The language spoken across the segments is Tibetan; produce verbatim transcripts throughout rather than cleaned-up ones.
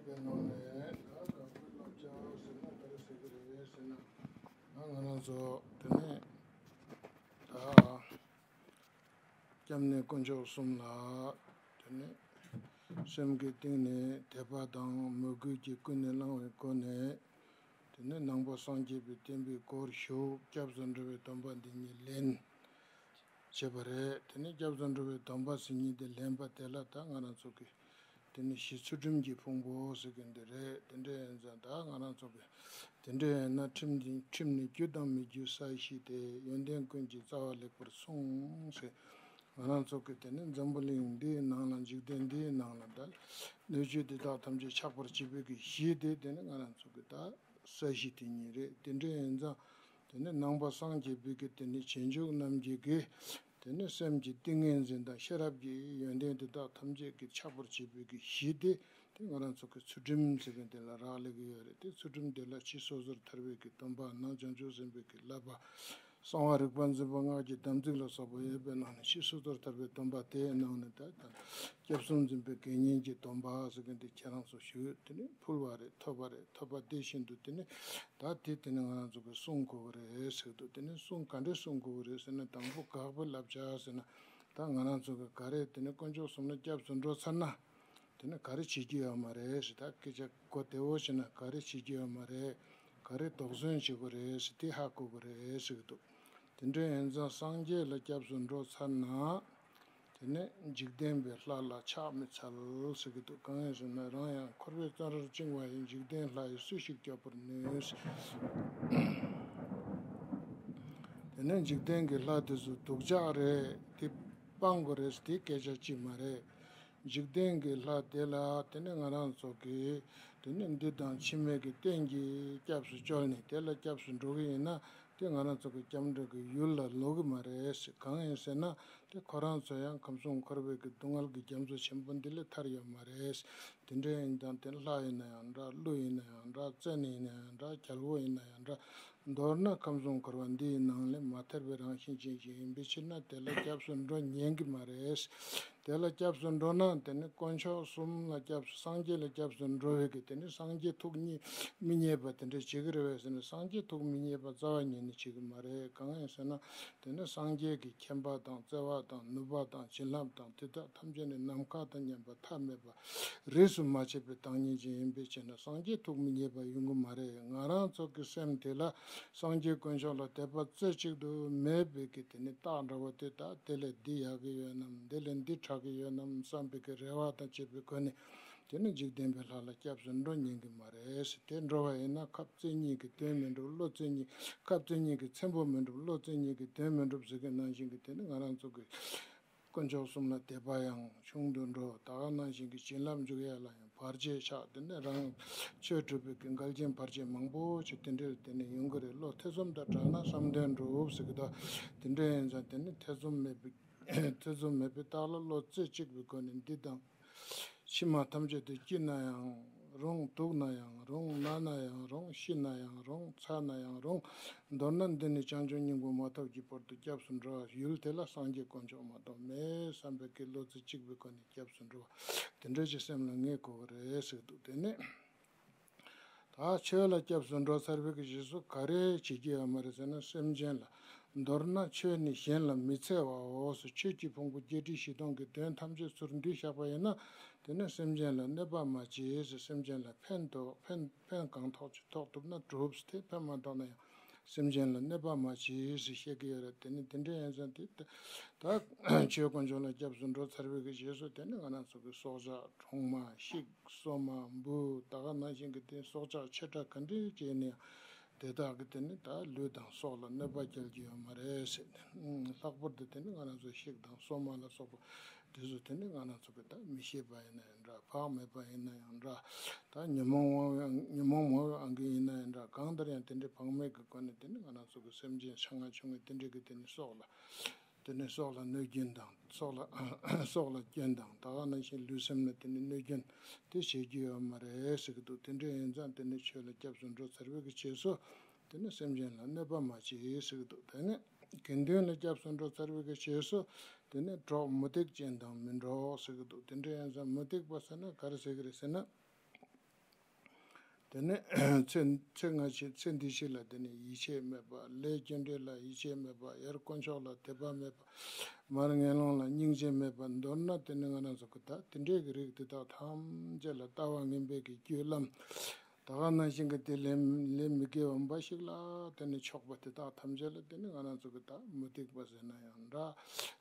པའི་ནང་ནས་ད་དགག་པའི་བསླབ་བྱ་ཟེར་ན་ག་རེ་ཟེར་གྱི་རེད་ཟེར་ན། ད་ང་རང་ཚོ་དེ་ནས་ད་སྐྱབས་གནས་དཀོན་མཆོག་གསུམ་ལ་དེ་ནས་སེམས་ཀྱི་གཏིང་ནས་དད་པ་དང་མོས་གུས་ཀྱིས་ཀུན་ནས་བསླངས་པའི་སྒོ་ནས། དེ་ནས་ནང་པ་སངས་རྒྱས་པའི་བསྟན་པའི་སྒོར་ཞུགས། སྐྱབས་སུ་འགྲོ་བའི་སྡོམ་པ་འདི་ཉིད་ལེན་བྱས་པ་རེད། དེ་ནས་སྐྱབས་སུ་འགྲོ་བའི་སྡོམ་པ་ཟེར་མཁན་དེ་ལེན་པ་དེ་ལ་ད་ང་རང་ཚོ་གི་དེ་ནས་གཞི་ཚུལ་ཁྲིམས་ཀྱི་ཕུང་པོ་ཟེར་མཁན་དེ་རེད། དེ་འདྲ་ཡིན་ཙང་ད་ང་རང་ཚོ་གི་དེ་འདྲ་ཡིན་ན་ཁྲིམས་འདི་ཁྲིམས་ནི་རྒྱུ་དང་མི་རྒྱུའི་ས་གཞི་སྟེ། ཡོན་ཏན་ཀུན་གྱི་རྩ་བ་ལེགས་པར་བསྲུང་ཟེར། ང་རང་ཚོ་གི་དེ་ནི་འཛམ་བུ་གླིང་འདིའི་ནང་ལ་འཇིག་རྟེན་འདིའི་ནང་ལ་ད་སྣོད་བཅུད་འདི་དག་ཐམས་ཅད་ཆགས་པར་བྱེད་པའི་གི་གཞི་དེ་དེ་ནི་ང་རང་ཚོ་གི་ད་ས་གཞི་དེ་ཉིད་རེད། དེ་འདྲ་ཡིན་ཙང་དེ་ནི་ནང་པ་སངས་རྒྱས་པའི་གི་དེ་ནི་རྗེས་འཇུག་རྣམས་ཀྱི་གི་དེ་ནི་སེམས་ཀྱི་ཏིང་ངེ་འཛིན་དང་ཤེས་རབ་ཀྱི་ཡོན་ཏན་དེ་དག་ཐམས་ཅད་ཀྱི་ཆགས་པར་བྱེད་པའི་གི་གཞི་དེ། དེ་ང་རང་ཚོ་གི་ཚུལ་ཁྲིམས་ཟེར་མཁན་དེ་ལ་རག་ལས་ཀྱི་ཡོད་རེད། དེ་ཚུལ་ཁྲིམས་དེ་ལ་ཕྱི་སོ་སོར་ཐར་པའི་གི་སྡོམ་པ། ནང་བྱང་ཆུབ་སེམས་དཔའི་གི་བསླབ་པ། གསང་བ་རིག་པ་འཛིན་པ་སྔགས་ཀྱི་དམ་ཚིག་ལ་སོགས་པ་ཡོད་པའི་ནང་ནས་ཕྱི་སོ་སོར་ཐར་པའི་སྡོམ་པ་དེའི་ནང་ནས་ད་ལྟ་སྐྱབས་གསུམ་འཛིན་པའི་དགེ་བསྙེན་གྱི་སྡོམ་པ་ཟེར་མཁན་དེ་ཁྱེད་རང་ཚོ་ཞུ། དེ་ནི་ཕུལ་བ་རེད། ཐོབ་པ་རེད། ཐོབ་པ་དེ་བཞིན་དུ་དེ་ནི་ད་དེ་དེ་ནི་ང་རང་ཚོ་གི་སྲུང་དགོས་ཀྱི་རེད་ཟེར་གི་འདུག་དེ་ནི་སྲུང་ག་འདྲས་སྲུང་དགོས་ཀྱི་རེད་ཟེར་ན། དང་པོ་དགག་པའི་བསླབ་བྱ་ཟེར་ན། ད་ང་རང་ཚོ་གི་ག་རེ་དེ་ནི་དཀོན་མཆོག་གསུམ་ལ་སྐྱབས་སུ་འགྲོ་ཚར་ན། དེ་ནི་ག་རེ་བྱེད་རྒྱུ་ཡོད་མ་རེད་ཟེར། ད་སྐད་ཆ་གོ་བདེ་བོ་བྱས་ན་ག་རེ་བྱེད་རྒྱུ་ཡོད་མ་རེད། ག་རེ་དོགས་ཟོན་བྱེད་དགོས་རེད་ཟེར། དེ་ཧ་གོ་དགོས་རེད་ཟེར་གི་འདུག་དེ་འདྲ་ཡིན་ཙང་སངས་རྒྱས་ལ་སྐྱབས་སུ་འགྲོ་ཚར་ན། དེ་ནས་འཇིག་རྟེན་པའི་ལྷ་ལ་ཕྱག་མི་འཚལ་ཟེར་གི་འདུག་གང་ཡིན་ཟེར་ན། རང་ཡང་འཁོར་བའི་བཙོན་རར་བཅིངས་པ་ཡི། འཇིག་རྟེན་ལྷ་ཡིས་སུ་ཞིག་སྐྱོབ་པར་ནུས། དེ་ནས་འཇིག་རྟེན་གྱི་ལྷ་དེ་ཚོ་སྡུག་ཅག་རེད། དེ་སྤང་དགོས་རེད། དེ་སྐད་ཆ་གཅིག་མ་རེད། འཇིག་རྟེན་གྱི་ལྷ་དེ་ལ་དེ་ནི་ང་རང་ཚོ་གི་དེ་ནི་འདི་དང་ཕྱི་མའི་གི་རྟེན་གྱི་སྐྱབས་སུ་བཅོལ་ནས་དེ་ལ་སྐྱབས་སུ་འགྲོ་གི་ཡིན་ན། དེ་ང་རང་ཚོ་གི་སྐྱབས་འགྲོ་གི་ཡུལ་ལ་ལོག་གི་མ་རེད། གང་ཡིན་ཟེར་ན། དེ་ཁོ་རང་ཚོ་ཡང་ཁམས་གསུམ་འཁོར་བའི་གི་སྡུག་བསྔལ་གྱི་རྒྱ་མཚོ་ཆེན་པོ་འདི་ལས་ཐར་ཡོད་མ་རེད། དེ་འདྲ་ཡིན་ཙང་དེ་ལྷ་ཡིན་ན་ཡང་འདྲ། ཀླུ་ཡིན་ན་ཡང་འདྲ། བཙན་ཡིན་ན་ཡང་འདྲ། རྒྱལ་པོ་ཡིན་ན་ཡང་འདྲ། མདོར་ན་ཁམས་གསུམ་འཁོར་བ་འདིའི་ནང་ལས་མ་ཐར་བའི་རང་བཞིན་ཅན་ཞིག་ཡིན་པའི་ཕྱིར་ན། དེ་ལ་སྐྱབས་སུ་འགྲོ་ཉན་གི་མ་རེད། དེ་ལ་སྐྱབས་སུ་འགྲོ་ན་དེ་ནི་དཀོན་མཆོག་གསུམ་ལ་སྐྱབས་སུ། སངས་རྒྱས་ལ་སྐྱབས་སུ་འགྲོ་བའི་གི་དེ་ནི་སངས་རྒྱས་ཐུགས་མི་མཉེས་པ་དེ་འདྲ་བྱེད་གི་རེད་པས་ཟེར་ན། སངས་རྒྱས་ཐུགས་མི་མཉེས་པ་རྩ་བ་ཉིད་ནས་བྱེད་གི་མ་རེད། གང་ཡིན་ཟེར་ན། དེ་ནི་སངས་རྒྱས་ཀྱི་མཁྱེན་པ་དང་བརྩེ་བ་དང་ནུས་པ་དང་བྱིན་རླབས་དང་དེ་དག་ཐམས་ཅད་ནི་ནམ་མཁའ་དང་མཉམ་པ་མཐའ་མེད་པ། རིས་སུ་མ་ཆད་པའི་བདག་ཉིད་ཅན་ཡིན་པའི་ཕྱིར་ན། སངས་རྒྱས་ཐུགས་མི་མཉེས་པ་ཡོང་གི་མ་རེད། ང་རང་ཚོ་གི་སེམས་དེ་ལ་སངས་རྒྱས་དཀོན་མཆོག་ལ་དད་པ་རྩེ་གཅིག་ཏུ་མེད་པའི་གི་དེ་ནི་རྟགས་འདྲ་བོ་དེ། ད་དེ་ལས་འདི་ཡག་གི་ཡོད་ནམ། འདི་ལས་འདི་དྲག་གི་ཡོད་ནམ་བསམ་པའི་གི་རེ་བ་དང་བཅས་པའི་སྒོ་ནས། དེ་ནི་འཇིག་རྟེན་པའི་ལྷ་ལ་སྐྱབས་སུ་འགྲོ་ཉན་གི་མ་རེད། དེ་འགྲོ་བ་ཡིན་ན་ཁབ་རྩེ་གཉིས་ཀྱི་དོན་མི་འགྲུབ། བློ་རྩེ་གཉིས། ཁབ་རྩེ་གཉིས་ཀྱི་ཚེམ་པོ་མི་འགྲུབ། བློ་རྩེ་གཉིས་ཀྱི་དོན་མི་འགྲུབ་ཟེར་གི་ནང་བཞིན་གི་དེ་ནི་ང་རང་ཚོ་གི་དཀོན་མཆོག་གསུམ་ལ་དད་པ་ཡང་ཆུང་དུ་འགྲོ། ད་ག་ནང་བཞིན་གྱི་བྱིན་རླབས་འཇུག་ཡ་ལ་ཡང་བར་ཆད་ཆགས། དེ་ནས་རང་ཆོས་སྒྲུབ་པའི་གི་འགལ་རྐྱེན་བར་ཆད་མང་པོ་ཞིག་དེ་འདྲ་དེ་ནས་ཡོང་གི་རེད། བློ་ཐེ་ཚོམ་དང་བྲལ་ན་བསམ་དོན་འགྲུབ་ཟེར་གི་འདུག་དེ་འདྲ་ཡིན་ཙང་དེ་ནི་ཐེ་ཚོམ་མེད་པའི་ཐེ་ཚོམ་མེད་པའི་རྟགས་ལ་བློ་རྩེ་གཅིག་པའི་སྒོ་ནས། འདི་དང་ཕྱི་མ་ཐམས་ཅད་དུ་སྐྱིད་ན་ཡང་རུང་། སྡུག་ན་ཡང་རུང་། ན་ན་ཡང་རུང་། ཤི་ན་ཡང་རུང་། ཚ་ན་ཡང་རུང་། མདོར་ན་འདི་ནི་བྱང་ཆུབ་སྙིང་པོ་མ་ཐོབ་ཀྱི་བར་དུ་སྐྱབས་སུ་འགྲོ་བ་ཡུལ་དེ་ལ་སངས་རྒྱས་དཀོན་མཆོག་མ་གཏོགས་མེད་བསམ་པའི་གི་བློ་རྩེ་གཅིག་པའི་སྒོ་ནས་སྐྱབས་སུ་འགྲོ་བ་དེ་འདྲ་ཅིག་སེམས་ལ་ངེས་དགོས་ཀྱི་རེད་ཟེར་གི་འདུག་དེ་ནས་ད་ཆོས་ལ་སྐྱབས་སུ་འགྲོ་ཚར་བའི་གི་རྗེས་སུ་ག་རེ་བྱེད་རྒྱུ་ཡོད་མ་རེད་ཟེར་ན། སེམས་ཅན་ལ། མདོར་ན་ཆོས་ནི་གཞན་ལ་མི་འཚེ་བའོ་ཟེར། ཆོས་ཀྱི་ཕུང་པོ་བརྒྱད་ཁྲི་བཞི་སྟོང་གི་དོན་ཐམས་ཅད་ཚུར་བསྡུས་བཞག་པ་ཡིན་ན། དེ་ནི་སེམས་ཅན་ལ་གནོད་པ་མ་བྱེད་ཟེར། སེམས་ཅན་ལ་ཕན་ཐོགས། ཕན་ཕན་གང་ཐོགས་ཅིག་ཐོགས་ཐུབ་ན་གྲུབ་ཟེར། དེ་ཕན་མ་ཐོགས་ན་ཡང་སེམས་ཅན་ལ་གནོད་པ་མ་བྱེད་ཟེར་བཤད་ཀྱི་ཡོད་རེད། དེ་ནི་དེ་འདྲ་ཡིན་ཙང་དེ་ད་ཆོས་དཀོན་མཆོག་ལ་སྐྱབས་སུ་འགྲོ་ཚར་བའི་གི་རྗེས་སུ་དེ་ནི་ང་རང་ཚོ་གི་སྲོག་ཆགས་གྲོག་མ་ཤིག་སོ་མ་འབུ་ད་ག་ནང་བཞིན་གྱི་དེ་སྲོག་ཆགས་ཆེ་ཕྲ་ག་འདྲ་བྱས་ནས་དེ་དག་གི་དེ་ནི་ད་ལུས་དང་སྲོག་ལ་གནོད་པ་སྐྱེལ་རྒྱུ་ཡོད་མ་རེད་ཟེར། ལྷག་པར་དུ་དེ་ནི་ང་རང་ཚོ་ཤིག་དང་སོ་མ་ལ་སོགས་པ་དེ་ཚོ་དེ་ནི་ང་རང་ཚོ་གི་ད་མི་ཤེས་པ་ཡིན་ན་ཡང་འདྲ། བག་མེད་པ་ཡིན་ན་ཡང་འདྲ། ད་ཉོན་མོངས་མང་བའི་ཉོན་མོངས་མང་བའི་ཨང་ཀི་ཡིན་ན་ཡང་འདྲ། གང་ལྟར་ཡང་དེ་འདྲའི་བག་མེད་ཀྱི་སྒོ་ནས་དེ་ནི་ང་རང་ཚོ་གི་སེམས་ཅན་ཆ་ང་ཆུང་ངུ་དེ་འདྲ་གི་དེ་ནི་སྲོག་ལ། དེ་ནས་སྲོག་ལ་གནོད་སྐྱོན་དང་། སྲོག་ལ་སྲོག་ལ་སྐྱོན་དང་། ད་ག་ནང་བཞིན་ལུས་སེམས་ལ་དེ་ནས་གནོད་སྐྱོན་དེ་བྱེད་རྒྱུ་ཡོད་མ་རེད་ཟེར་གི་འདུག་དེ་འདྲ་ཡིན་ཙང་དེ་ནས་ཆོས་ལ་སྐྱབས་སུ་འགྲོ་ཚར་བའི་གི་རྗེས་སུ་དེ་ནས་སེམས་ཅན་ལ་གནོད་པ་མ་བྱེད་ཟེར་གི་འདུག་དེ་ནས་དགེ་འདུན་ལ་སྐྱབས་སུ་འགྲོ་ཚར་བའི་གི་རྗེས་སུ་དེ་ནས་གྲོགས་མུ་སྟེགས་ཅན་དང་མི་འགྲོགས་ཟེར་གི་འདུག་དེ་འདྲ་ཡིན་ཙང་མུ་སྟེགས་པ་ཟེར་ན་ག་རེ་ཟེར་གི་རེད་ཟེར་ན། དེ་ནས་ཚེ་ཚེ་སྔ་ཕྱི་ཚེ་འདི་ཕྱི་ལ་དེ་ནས་ཡིད་ཆེས་མེད་པ། ལས་རྒྱུ་འབྲས་ལ་ཡིད་ཆེས་མེད་པ། ཡར་དཀོན་མཆོག་ལ་དད་པ་མེད་པ། མར་ངན་སློང་ལ་སྙིང་རྗེ་མེད་པ། མདོར་ན་དེ་ནི་ང་རང་ཚོ་གི་ད་དེ་འདྲའི་གི་རིགས་དེ་དག་ཐམས་ཅད་ལ་ལྟ་བ་ངན་པའི་གི་རྒྱུ་ལམ། ད་ག་ནང་བཞིན་གྱི་དེ་ལས་ལས་མི་དགེ་བ་འབའ་ཞིག་ལ་དེ་ནི་ཕྱོགས་པ་དེ་དག་ཐམས་ཅད་ལ་དེ་ནི་ང་རང་ཚོ་གི་ད་མུ་སྟེགས་པ་ཟེར་ན་ཡང་འདྲ།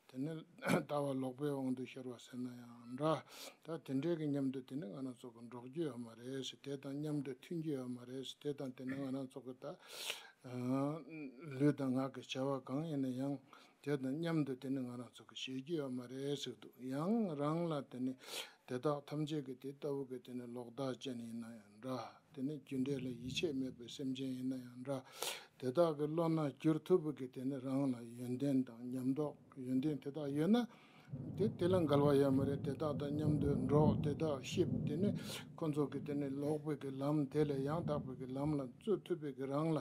དེ་ནི་ལྟ་བ་ལོག་པའི་དབང་དུ་ཤོར་བ་ཟེར་ན་ཡང་འདྲ། ད་དེ་འདྲའི་གི་མཉམ་དུ་དེ་ནི་ང་རང་ཚོ་གི་འགྲོགས་རྒྱུ་ཡོད་མ་རེད་ཟེར། དེ་དང་མཉམ་དུ་མཐུན་རྒྱུ་ཡོད་མ་རེད་ཟེར། དེ་དང་དེ་ནི་ང་རང་ཚོ་གི་ད་ལུས་དང་ངག་གི་བྱ་བ་གང་ཡིན་ན་ཡང་དེ་དང་མཉམ་དུ་དེ་ནི་ང་རང་ཚོ་གི་བྱེད་རྒྱུ་ཡོད་མ་རེད་ཟེར་འདུག། ཡང་རང་ལ་དེ་ནི་དེ་དག་ཐམས་ཅད་ཀྱི་དེ་ལྟ་བུ་གི་དེ་ནི་ལོག་ལྟ་ཅན་ཡིན་ན་ཡང་འདྲ། དེ་ནི་རྒྱུ་འབྲས་ལ་ཡིད་ཆེས་མེད་པའི་སེམས་ཅན་ཡིན་ན་ཡང་འདྲ། དེ་དག་གི་བློ་སྣ་བསྒྱུར་ཐུབ་པའི་གི་དེ་ནི་རང་ལ་ཡོན་ཏན་དང་ཉམས་རྟོགས་ཡོན་ཏན་དེ་དག་ཡོད་ན། དེ་དེ་ལ་འགལ་བ་ཡོད་མ་རེད། དེ་དག་དང་མཉམ་དུ་འགྲོགས། དེ་དག་ཤེས། དེ་ནི་ཁོ་ཚོ་གི་དེ་ནི་ལོག་པའི་གི་ལམ་དེ་ལས་ཡང་དག་པའི་གི་ལམ་ལ་བཙུད་ཐུབ་པའི་གི་རང་ལ་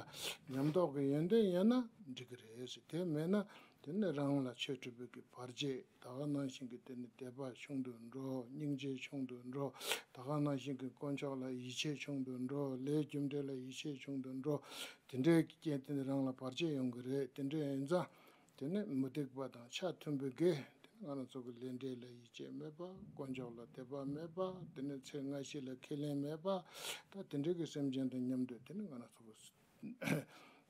ཉམས་རྟོགས་ཀྱི་ཡོན་ཏན་ཡོད་ན་འགྲིག་གི་རེད་ཟེར། དེ་མེད་ན་དེ་ནི་རང་ལ་ཆོས་སྒྲུབ་པའི་གི་བར་ཆད། ད་ག་ནང་བཞིན་གྱི་དེ་ནི་དད་པ་ཆུང་དུ་འགྲོ། སྙིང་རྗེ་ཆུང་དུ་འགྲོ། ད་ག་ནང་བཞིན་གྱི་དཀོན་མཆོག་ལ་ཡིད་ཆེས་ཆུང་དུ་འགྲོ། ལས་རྒྱུ་འབྲས་ལ་ཡིད་ཆེས་ཆུང་དུ་འགྲོ། དེ་འདྲའི་རྐྱེན་དེ་ནི་རང་ལ་བར་ཆད་ཡོང་གི་རེད། དེ་འདྲ་ཡིན་ཙང་དེ་ནི་མུ་སྟེགས་པ་དང་ཆ་མཐུན་པའི་གི་དེ་ནི་ང་རང་ཚོ་གི་ལས་འབྲས་ལ་ཡིད་ཆེས་མེད་པ། དཀོན་མཆོག་ལ་དད་པ་མེད་པ། དེ་ནི་ཚེ་སྔ་ཕྱི་ལ་ཁས་ལེན་མེད་པ། ད་དེ་འདྲའི་གི་སེམས་ཅན་དང་མཉམ་དུ་དེ་ནི་ང་རང་ཚོ་གི་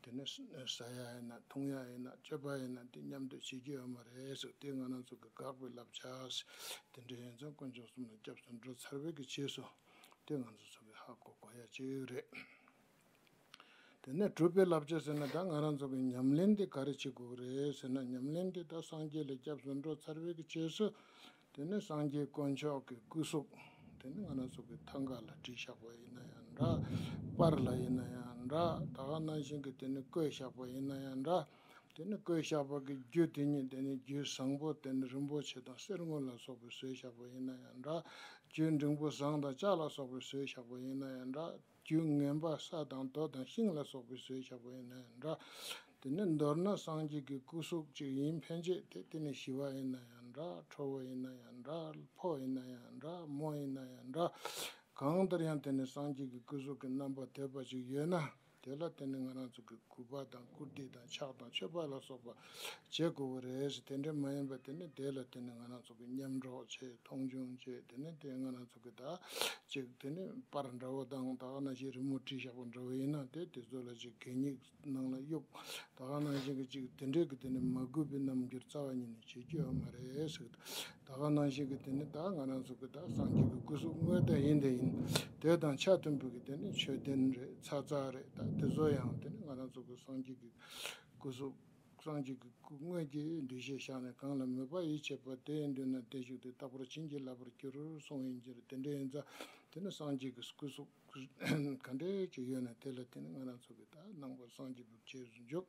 དེ་ནས་ཟ་ཡ་ཡིན་ན་འཐུང་ཡ་ཡིན་ན་སྤྱོད་པ་ཡིན་ན་དེ་མཉམ་དུ་བྱེད་རྒྱུ་ཡོད་མ་རེད་ཟེར། དེ་ང་རང་ཚོ་གི་དགག་པའི་བསླབ་བྱ་དེ་འདྲ་ཡིན་ཙང་དཀོན་མཆོག་གསུམ་ལ་སྐྱབས་སུ་འགྲོ་ཚར་བའི་གི་རྗེས་སུ་དེ་ང་ཚོ་ཚོ་གི་ཧ་གོ་དགོས་ཡ་ཅིག་རེད། དེ་ནས་གྲུབ་པའི་བསླབ་བྱ་ཟེར་ན་ད་ང་རང་ཚོ་གི་ཉམས་ལེན་དེ་ག་རེ་བྱེད་དགོས་གི་རེད་ཟེར་ན། ཉམས་ལེན་དེ་ད་སངས་རྒྱས་ལ་སྐྱབས་སུ་འགྲོ་ཚར་བའི་གི་རྗེས་སུ། དེ་ནི་སངས་རྒྱས་དཀོན་མཆོག་གི་སྐུ་གཟུགས། དེ་ནི་ང་རང་ཚོ་གི་ཐང་ག་ལ་བྲིས་བཞག་པ་ཡིན་ན་ཡང་འདྲ། པར་ལ་ཡིན་ན་ཡང་འདྲ། ད་ག་ནང་བཞིན་གྱི་དེ་ནི་བརྐོས་བཞག་པ་ཡིན་ན་ཡང་འདྲ། དེ་ནི་བརྐོས་བཞག་པ་གི་རྒྱུ་དེ་ཉིད་དེ་ནི་རྒྱུ་བཟང་པོ་དེ་ནི་རིན་པོ་ཆེ་དང་གསེར་དངུལ་ལ་སོགས་པའི་བཟོས་བཞག་པ་ཡིན་ན་ཡང་འདྲ། རྒྱུ་འབྲིང་པོ་ཟངས་དང་ལྕགས་ལ་སོགས་པའི་བཟོས་བཞག་པ་ཡིན་ན་ཡང་འདྲ། རྒྱུ་ངན་པ་ས་དང་རྡོ་དང་ཤིང་ལ་སོགས་པའི་བཟོས་བཞག་པ་ཡིན་ན་ཡང་འདྲ། དེ་ནས་མདོར་ན་སངས་རྒྱས་ཀྱི་སྐུ་གཟུགས་ཅིག་ཡིན་ཕན་ཆད་དེ། དེ་ནི་ཞི་བ་ཡིན་ན་ཡང་འདྲ། ཁྲོ་བོ་ཡིན་ན་ཡང་འདྲ། ཕོ་ཡིན་ན་ཡང་འདྲ། མོ་ཡིན་ན་ཡང་འདྲ། གང་ལྟར་ཡང་དེ་ནི་སངས་རྒྱས་ཀྱི་སྐུ་གཟུགས་ཀྱི་རྣམ་པ་དེ་པ་ཅིག་ཡོད་ན། དེ་ལ་དེ་ནི་ང་རང་ཚོ་གི་སྐུ་པར་དང་བཀུར་སྟི་དང་ཕྱག་དང་མཆོད་པ་ལ་སོགས་པ་བྱེད་དགོས་པ་རེད། དེ་འདྲ་མ་ཡིན་པ་དེ་ནི་དེ་ལ་དེ་ནི་ང་རང་ཚོ་གི་མཉམ་འགྲོགས་བྱེད། མཐོང་ཆུང་བྱེད། དེ་ནི་དེ་ང་རང་ཚོ་གི་ད་ཅིག་དེ་ནི་པར་འདྲ་བོ་དང་ད་ག་ནང་བཞིན་རི་མོ་བྲིས་བཞག་པ་འདྲ་བོ་ཡིན་ན་དེ་དེ་ཚོ་ལ་ཅིག་གད་སྙིགས་ནང་ལ་གཡུག། ད་ག་ནང་བཞིན་གྱི་ཅིག་དེ་འདྲའི་གི་དེ་ནི་མ་གུས་པའི་རྣམ་འགྱུར་རྩ་བ་ཉིད་ནས་བྱེད་རྒྱུ་ཡོད་མ་རེད་ཟེར། ད་ག་ནང་བཞིན་གྱི་དེ་ནི་ད་ང་རང་ཚོ་གི་ད་སངས་རྒྱས་ཀྱི་སྐུ་གཟུགས་དངོས་དེ་ཡིན་དེ་ཡིན། དེ་དང་ཆ་མཐུན་པའི་གི་དེ་ནི་མཆོད་རྟེན་རེད། ཚ་ཚ་རེད། ད་དེ་ཚོ་ཡང་དེ་ནི་ང་རང་ཚོ་གི་སངས་རྒྱས་ཀྱི་སྐུ་གཟུགས། སངས་རྒྱས་ཀྱི་སྐུ་དངོས་ཀྱི་འདུ་ཤེས་བཞག་ནས། གང་ལ་མོས་པ་ཡིད་ཆེས་པ་དེ་ཡི་མདུན་ན་བརྟན་བཞུགས་ཏེ། རྟག་པར་བྱིན་གྱིས་བརླབ་པར་འགྱུར་གསུངས་ཡིན་གྱི་རེད། དེ་འདྲ་ཡིན་ཙང་དེ་ནི་སངས་རྒྱས་ཀྱི་སྐུ་གཟུགས་ག་འདྲས་ཅིག་ཡོད་ན་དེ་ལ་དེ་ནི་ང་རང་ཚོ་གི་ད་ནང་པ་སངས་རྒྱས་པའི་རྗེས་སུ་འཇུག།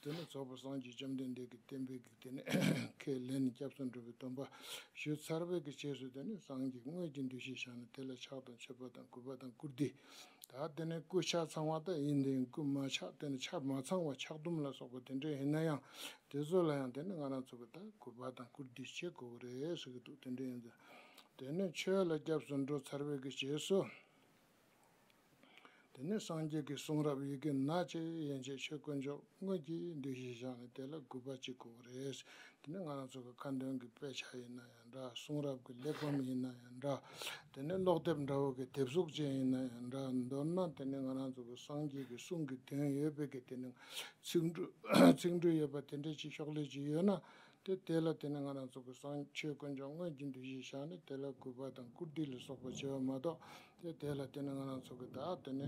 དེ་ནི་རྫོགས་པ་སངས་རྒྱས་བཅོམ་ལྡན་འདས་ཀྱི་བསྟན་པའི་གི་དེ་ནི་ཁས་ལེན་ནས་སྐྱབས་སུ་འགྲོ་བའི་སྡོམ་པ་ཞུ་ཚར་བའི་གི་རྗེས་སུ་དེ་ནི་སངས་རྒྱས་དངོས་ཀྱི་འདུ་ཤེས་བཞག་ནས་དེ་ལ་ཕྱག་དང་མཆོད་པ་དང་གུས་པ་དང་བཀུར་སྟི། ད་དེ་ནས་སྐུ་ཆ་ཚང་བ་ད་ཡིན་དེ་ཡིན། སྐུ་མ་ཆག་དེ་ནི་ཆ་མ་ཚང་བ་ཆག་དུམ་ལ་སོགས་པ་དེ་འདྲ་ཡིན་ན་ཡང་དེ་ཚོ་ལ་ཡང་དེ་ནི་ང་རང་ཚོ་གི་ད་གུས་པ་དང་བཀུར་སྟི་བྱེད་དགོས་རེད་ཟེར་གི་འདུག། དེ་འདྲ་ཡིན་ཙང་དེ་ནི་ཆོས་ལ་སྐྱབས་སུ་འགྲོ་ཚར་བའི་གི་རྗེས་སུ། དེ་ནས་སངས་རྒྱས་ཀྱི་གསུང་རབ་ཡི་གེ་སྣ་གཅིག་ཡན་ཆད་ཆོས་དཀོན་མཆོག་དངོས་ཀྱི་འདུ་ཤེས་བཞག་ནས་དེ་ལ་གུས་པ་བྱེད་དགོས་རེད། དེ་ནས་ང་རང་ཚོ་གི་ཁ་འདོན་གྱི་དཔེ་ཆ་ཡིན་ན་ཡང་འདྲ། གསུང་རབ་ཀྱི་གླེགས་བམ་ཡིན་ན་ཡང་འདྲ། དེ་ནས་ཀློག་དེབ་འདྲ་བོ་གི་དེབ་གཟུགས་ཅན་ཡིན་ན་ཡང་འདྲ། མདོར་ན་དེ་ནས་ང་རང་ཚོ་གི་སངས་རྒྱས་ཀྱི་གསུང་གི་དོན་ཡོད་པའི་གི་དེ་ནས་ཚིག་འབྲུ་ཚིག་འབྲུ་ཡོད་པ་དེ་འདྲ་ཅིག་ཤོག་ལྷེ་ཅིག་ཡོད་ན། དེ་དེ་ལ་དེ་ནི་ང་རང་ཚོ་གི་སངས་ཆོས་དཀོན་མཆོག་དངོས་ཀྱི་འདུ་ཤེས་བཞག་ནས་དེ་ལ་གུས་པ་དང་བཀུར་སྟི་ལ་སོགས་པ་བྱེད་པ་མ་གཏོགས། དེ་དེ་ལ་དེ་ནི་ང་རང་ཚོ་གི་ད་དེ་ནི་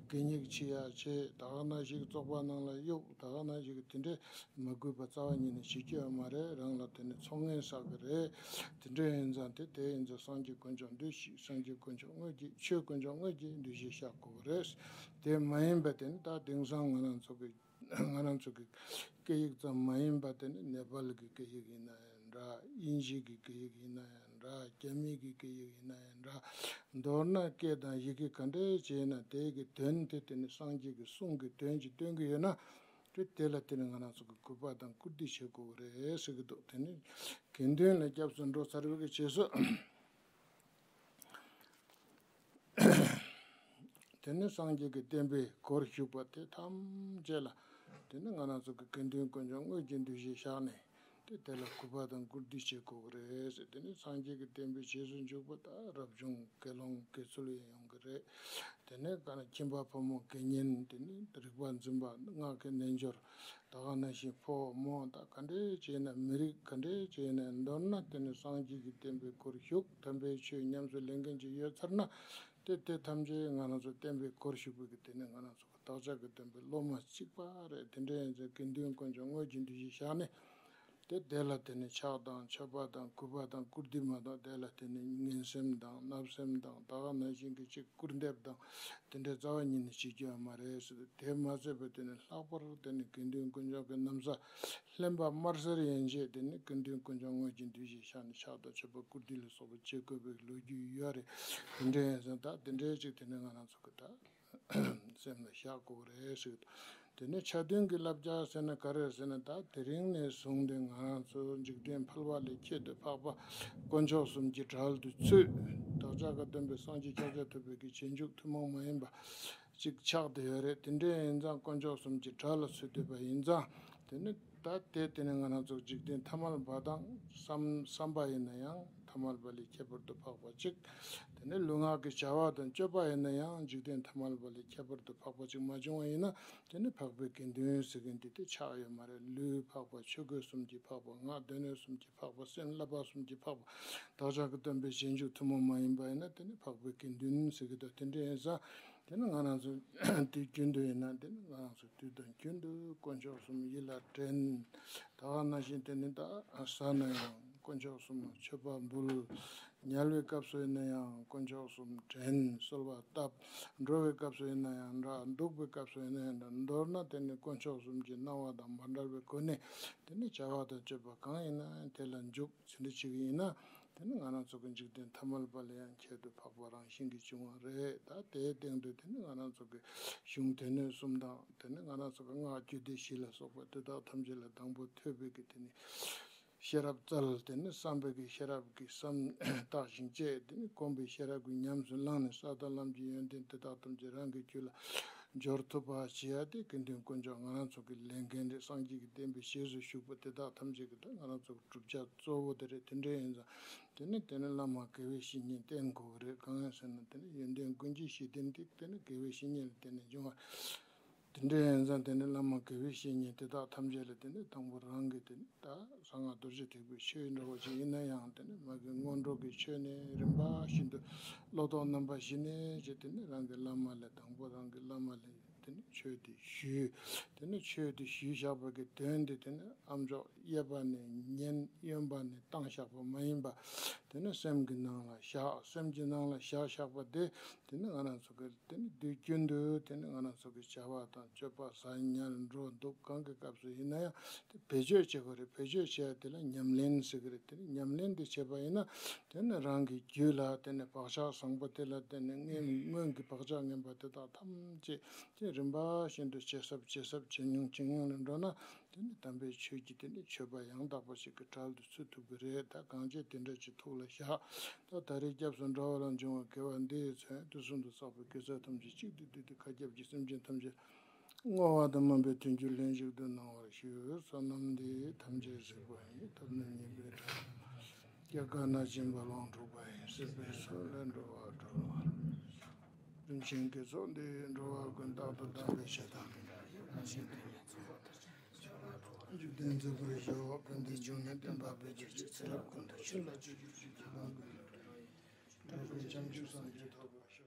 གད་སྙིགས་ཕྱིས་ཡ་བྱེད། ད་ག་ནང་བཞིན་བཙོག་པ་ནང་ལ་གཡུག། ད་ག་ནང་བཞིན་གི་དེ་འདྲའི་མ་གུས་པ་རྩ་བ་ཉིད་ནས་བྱེད་རྒྱུ་ཡོད་མ་རེད། རང་ལ་དེ་ནི་ཚོར་ངན་བསགས་གི་རེད། དེ་འདྲ་ཡིན་ཙང་དེ་དེ་ཡིན་ཙང་སངས་རྒྱས་དཀོན་མཆོག་འདུ་ཤེས། སངས་རྒྱས་དཀོན་མཆོག་དངོས་ཀྱི་ཆོས་དཀོན་མཆོག་དངོས་ཀྱི་འདུ་ཤེས་བཞག་དགོས་གི་རེད། དེ་མ་ཡིན་པ་དེ་ནི་ད་དེང་སང་ང་རང་ཚོ་གི་ང་རང་ཚོ་གི་སྐད་ཡིག་ཙམ་མ་ཡིན་པ་དེ་ནི་ནེ་པཱལ་གྱི་སྐད་ཡིག་ཡིན་ན་ཡང་འདྲ། དབྱིན་ཇི་གི་སྐད་ཡིག་ཡིན་ན་ཡང་འདྲ། རྒྱ་མི་གི་སྐད་ཡིག་ཡིན་ན་ཡང་འདྲ། མདོར་ན་སྐད་དང་ཡི་གེ་ག་འདྲས་བྱས་ན་དེ་གི་དོན་དེ་དེ་ནི་སངས་རྒྱས་ཀྱི་གསུང་གི་དོན་གྱི་སྟོན་གྱི་ཡོད་ན། དེ་དེ་ལ་དེ་ནི་ང་རང་ཚོ་གི་གུས་པ་དང་བཀུར་སྟི་བྱེད་དགོས་ཀྱི་རེད་ཟེར་གྱི་འདུག། དེ་ནི་དགེ་འདུན་ལ་སྐྱབས་སུ་འགྲོ་ཚར་བའི་གི་རྗེས་སུ། དེ་ནས་སངས་རྒྱས་ཀྱི་བསྟན་པའི་སྒོར་ཞུགས་པ་དེ་ཐམས་ཅད་ལ། དེ་ནས་ང་རང་ཚོ་གི་དགེ་འདུན་དཀོན་མཆོག་དངོས་ཀྱི་འདུ་ཤེས་བཞག་ནས། དེ་དེ་ལ་གུས་པ་དང་བཀུར་སྟི་བྱེད་དགོས་ཀྱི་རེད་ཟེར། དེ་ནས་སངས་རྒྱས་ཀྱི་བསྟན་པའི་རྗེས་སུ་འཇུག་པ་དང་རབ་བྱུང་དགེ་སློང་དགེ་ཚུལ་ཡང་ཡོང་གི་རེད། དེ་ནས་ག་ན་ཁྱིམ་པ་ཕོ་མོ་དགེ་བསྙེན། དེ་ནས་རིག་པ་འཛིན་པ་སྔགས་ཀྱི་རྣལ་འབྱོར། ད་ག་ནང་བཞིན་ཕོ་མོ་དང་ག་འདྲས་བྱས་ན། མི་རིགས་ག་འདྲས་བྱས་ན། མདོར་ན་དེ་ནི་སངས་རྒྱས་ཀྱི་བསྟན་པའི་སྒོར་ཞུགས། དམ་པའི་ཆོས་ཉམས་སུ་ལེན་མཁན་ཅིག་ཡོད་ཚར་ན། དེ་དེ་ཐམས་ཅད་ང་རང་ཚོ་བསྟན་པའི་སྒོར་ཞུགས་པའི་གི་དེ་ནི་ང་རང་ཚོ་བདག་ཅག་གི་སྟོན་པའི་སློབ་མ་གཅིག་པ་རེད། དེ་འདྲ་ཡིན་ཙང་དགེ་འདུན་དཀོན་མཆོག་དངོས་ཀྱི་འདུ་ཤེས་བཞག་ནས། དེ་དེ་ལ་དེ་ནི་ཕྱག་དང་མཆོད་པ་དང་གུས་པ་དང་བཀུར་སྟི་མ་གཏོགས། དེ་ལ་དེ་ནི་ངན་སེམས་དང་བརྣབ་སེམས་དང་ད་ག་ནང་བཞིན་གྱི་ཅིག་སྐུར་འདེབས་དང་དེ་འདྲའི་རྩ་བ་ཉིད་ནས་བྱེད་རྒྱུ་ཡོད་མ་རེད་ཟེར། དེ་མ་ཟད་པར་དེ་ནི་ལྷག་པར་དེ་ནི་དགེ་འདུན་དཀོན་མཆོག་གི་ན་བཟའ་ལྷན་པ་དམར་སེར་ཡན་ཆད་དེ་ནི་དགེ་འདུན་དཀོན་མཆོག་དངོས་ཀྱི་འདུ་ཤེས་བཞག་ནས་ཕྱག་དང་མཆོད་པ་བཀུར་སྟི་ལ་སོགས་པ་བྱེད་དགོས་པའི་ལོ་རྒྱུས་ཡོད་རེད། དེ་འདྲ་ཡིན་ཙང་ད་དེ་འདྲའི་ཅིག་དེ་ནི་ང་རང་ཚོ་གི་ད། སེམས་ལ་བཞག་དགོས་རེད་ཟེར། དེ་ནས་ཆ་མཐུན་གྱི་བསླབ་བྱ་ཟེར་ན་ག་རེ་ཟེར་ན། ད་དེ་རིང་ནས་བཟུང་སྟེ་ང་རང་ཚོ་འཇིག་རྟེན་ཕལ་བ་ལས་ཁྱད་དུ་འཕགས་པ་དཀོན་མཆོག་གསུམ་གྱི་གྲལ་དུ་ཚུད། བདག་ཅག་གི་སྟོན་པའི་སངས་རྒྱས་ཤཱཀྱ་ཐུབ་པའི་གི་རྗེས་འཇུག་ཐུན་མོང་མ་ཡིན་པ་ཅིག་ཆགས་བསྡད་ཡོད་རེད། དེ་འདྲ་ཡིན་ཙང་དཀོན་མཆོག་གསུམ་གྱི་གྲལ་ལ་ཚུད་བསྡད་པ་ཡིན་ཙང་། དེ་ནི་ད་དེ་དེ་ནི་ང་རང་ཚོ་འཇིག་རྟེན་ཐ་མལ་པ་དང་བསམ་བསམ་པ་ཡིན་ན་ཡང་ཐ་མལ་པ་ལས་ཁྱད་པར་དུ་འཕགས་པ་གཅིག་དེ་ནི་ལུས་ངག་གི་བྱ་བ་དང་སྤྱོད་པ་ཡིན་ན་ཡང་འཇིག་རྟེན་ཐ་མལ་པ་ལས་ཁྱད་པར་དུ་འཕགས་པ་གཅིག་མ་བྱུང་བ་ཡིན་ན། དེ་ནི་འཕགས་པའི་དགེ་འདུན་ཟེར་མཁན་དེ་དེ་ཆགས་ཡོད་མ་རེད། ལུས་འཕགས་པ། ཆོས་གོས་གསུམ་གྱིས་འཕགས་པ། ངག་སྡེ་སྣོད་གསུམ་གྱིས་འཕགས་པ། སེམས་བསླབ་པ་གསུམ་གྱིས་འཕགས་པ། བདག་ཅག་གི་སྟོན་པའི་རྗེས་འཇུག་ཐུན་མོང་མ་ཡིན་པ་ཡིན་ན་དེ་ནི་འཕགས་པའི་དགེ་འདུན་ཟེར་གི་འདུག་དེ་འདྲ་ཡིན་ཙང་། དེ་ནི་ང་རང་ཚོ་དུས་རྒྱུན་དུ་ཡིན་ན། དེ་ནི་ང་རང་ཚོ་དུས་དང་རྒྱུན་དུ་དཀོན་མཆོག་གསུམ་ཡིད་ལ་དྲན། ད་ག་ནང་བཞིན་དེ་ནི་ད་ཟ་ན་ཡང་དཀོན་མཆོག་གསུམ་མཆོད་པ་འབུལ། ཉལ་བའི་སྐབས་སུ་ཡིན་ན་ཡང་དཀོན་མཆོག་གསུམ་དྲན། གསོལ་བ་བཏབ། འགྲོ་བའི་སྐབས་སུ་ཡིན་ན་ཡང་འདྲ། འདུག་པའི་སྐབས་སུ་ཡིན་ན་ཡང་འདྲ། མདོར་ན་དེ་ནི་དཀོན་མཆོག་གསུམ་གྱི་སྣང་བ་དང་མ་བྲལ་བའི་སྒོ་ནས་དེ་ནི་བྱ་བ་དང་སྤྱོད་པ་གང་ཡིན་ན་ཡང་དེ་ལ་འཇུག་ཟེར་འདི་བྱེད་ཀྱི་ཡིན་ན། དེ་ནི་ང་རང་ཚོ་གི་འཇིག་རྟེན་ཐ་མལ་པ་ལས་ཡང་ཁྱད་དུ་འཕགས་པ་རང་བཞིན་གྱིས་བྱུང་བ་རེད། ད་དེའི་སྟེང་དུ་དེ་ནི་ང་རང་ཚོ་གི་གཞུང་སྡེ་སྣོད་གསུམ་དང་། དེ་ནི་ང་རང་ཚོ་གི་སྔགས་རྒྱུད་སྡེ་བཞི་ལ་སོགས་པ་དེ་དག་ཐམས་ཅད་ལ་དང་པོ་ཐོས་པའི་གི་དེ་ནི་ཤེས་རབ་བཙལ། དེ་ནི་བསམ་པའི་གི་ཤེས་རབ་ཀྱིས་བསམ་བརྟག་ཅིང་དཔྱད། དེ་ནི་སྒོམ་པའི་ཤེས་རབ་ཀྱིས་ཉམས་སུ་བླངས་ནས་ས་དང་ལམ་གྱི་ཡོན་ཏན་དེ་དག་ཐམས་ཅད་རང་གི་རྒྱུད་ལ་འབྱོར་ཐུབ་པ་བྱེད་ཡ་དེ་དགེ་འདུན་དཀོན་མཆོག་ང་རང་ཚོ་གི་ལས་འགན་རེད། སངས་རྒྱས་ཀྱི་བསྟན་པའི་རྗེས་སུ་ཞུགས་པ་དེ་དག་ཐམས་ཅད་ཀྱི་ད་ང་རང་ཚོ་གི་བསྒྲུབ་བྱ་གཙོ་བོ་དེ་རེད། དེ་འདྲ་ཡིན་ཙང་། དེ་ནི་དེ་ནི་བླ་མ་དགེ་བའི་བཤེས་གཉེན་བསྟེན་དགོས་ཀྱི་རེད། གང་ཡིན་ཟེར་ན་དེ་ནི་ཡོན་ཏན་ཀུན་གྱི་གཞི་རྟེན་དེ་དེ་ནི་དགེ་བའི་བཤེས་གཉེན་ལ་བརྟེན་ནས་འབྱུང་བ། དེ་འདྲ་ཡིན་ཙང་དེ་ནི་བླ་མ་དགེ་བའི་བཤེས་གཉེན་དེ་དག་ཐམས་ཅད་ལ་དེ་ནི་དང་པོ་རང་གི་དེ་ནི་ད་གསང་སྔགས་རྡོ་རྗེ་ཐེག་པའི་ཆོས་འདྲ་བོ་ཅིག་ཡིན་ན་ཡང་། དེ་ནི་མ་གི་སྔོན་འགྲོ་གི་ཆོས་ནས་རིམ་པ་བཞིན་དུ་བློ་ལྡོག་རྣམ་པ་བཞི་ནས་ཅིག་དེ་ནི་རང་གི་བླ་མ་ལ། དང་པོ་རང་གི་བླ་མ་ལ་དེ་ནི་ཆོས་དེ་ཞུས། དེ་ནི་ཆོས་དེ་ཞུས་བཞག་པ་གི་དོན་དེ་དེ་ནི་ཨ་མཆོག་གཡས་པ་ནས་ཉན། གཡོན་པ་ནས་བཏང་བཞག་པ་མ་ཡིན་པ། དེ་ནི་སེམས་ཀྱི་ནང་ལ་བཞག་སེམས་ཀྱི་ནང་ལ་བཞག་བཞག་པ་དེ་དེ་ནི་ང་རང་ཚོ་གི་དེ་ནི་དུས་རྒྱུན་དུ་དེ་ནི་ང་རང་ཚོ་གི་བྱ་བ་དང་སྤྱོད་པ། ཟ་ཉལ་འགྲོ་འདུག་གང་གི་སྐབས་སུ་ཡིན་ན་ཡང་དེ་བེད་སྤྱོད་བྱེད་དགོས་རེད། བེད་སྤྱོད་བྱེད་ཡ་དེ་ལ་ཉམས་ལེན་ཟེར་གི་རེད། དེ་ནི་ཉམས་ལེན་དེ་བྱེད་པ་ཡིན་ན་དེ་ནི་རང་གི་རྒྱུད་ལ་དེ་ནི་བག་ཆགས་བཟང་པོ་དེ་ལ་དེ་ནི་སྔོན་སྔོན་གྱི་བག་ཆགས་ངན་པ་དེ་དག་ཐམས་ཅད་དེ་རིམ་པ་བཞིན་དུ་ཇེ་ཟབ་ཇེ་ཟབ་ཇེ་ཉུང་ཇེ་ཉུང་ལ་འགྲོ་ན། དེ་ནི་དམ་པའི་ཆོས་ཀྱི་དེ་ནི་མཆོད་པ་ཡང་དག་པ་ཞིག་གི་གྲལ་དུ་ཚུད་ཐུབ་ཀྱི་རེད། ད་གང་བྱས་དེ་འདྲ་ཅིག་ཐུགས་ལ་བཞག་ད་ད་རེས་སྐྱབས་སུ་འགྲོ་བ་ལ་འབྱུང་བའི་དགེ་བ་འདི་ཡི་མཚོན་དུས་གསུམ་དུ་བསགས་པའི་དགེ་རྩ་ཐམས་ཅད་གཅིག་ཏུ་བསྡུས་ཏེ་མཁའ་ཁྱབ་ཀྱི་སེམས་ཅན་ཐམས་ཅད་བསྔོ་བ་དང་སྨོན་པའི་མཐུན་རྒྱུ་ལྷན་ཅིག་ཏུ་གནང་བར་ཞུ། བསོད་ནམས་འདི་ཡིས་ཐམས་ཅད་གཟིགས་པ་ཡིན། ཐོབ་ནས་ཉེས་པའི་དགྲ་རྣམས་སྐྱབས་དགའ་ན་སྦྱིན་པ་ལོངས་སྤྲོགས་པ་ཡིན། སྲིད་པའི་མཚོ་ལས་འགྲོ་བ་སྒྲོལ་བ། རིན་ཆེན་དགེ་ཚོགས་འདི་ཡིས་འགྲོ་བ་ཀུན་རྟག་ཏུ་བདག་པོའི་ཕྱིར་དང་། འཇིག་རྟེན་མཛེས་པར་ཤོག །ཀུན་ཏུ་འབྱུང་གནས་བསྟན་པ་འཕེལ་གྱུར་ཅིག །ཚེ་རབས་ཀུན་ཏུ་ཆོས་ལ་སྤྱོད་གྱུར་ཅིག །ལམ་ཀུན་ཏུ་འགྲོ་བའི་བྱང་ཆུབ་སངས་རྒྱས་ཐོབ་པར་ཤོག །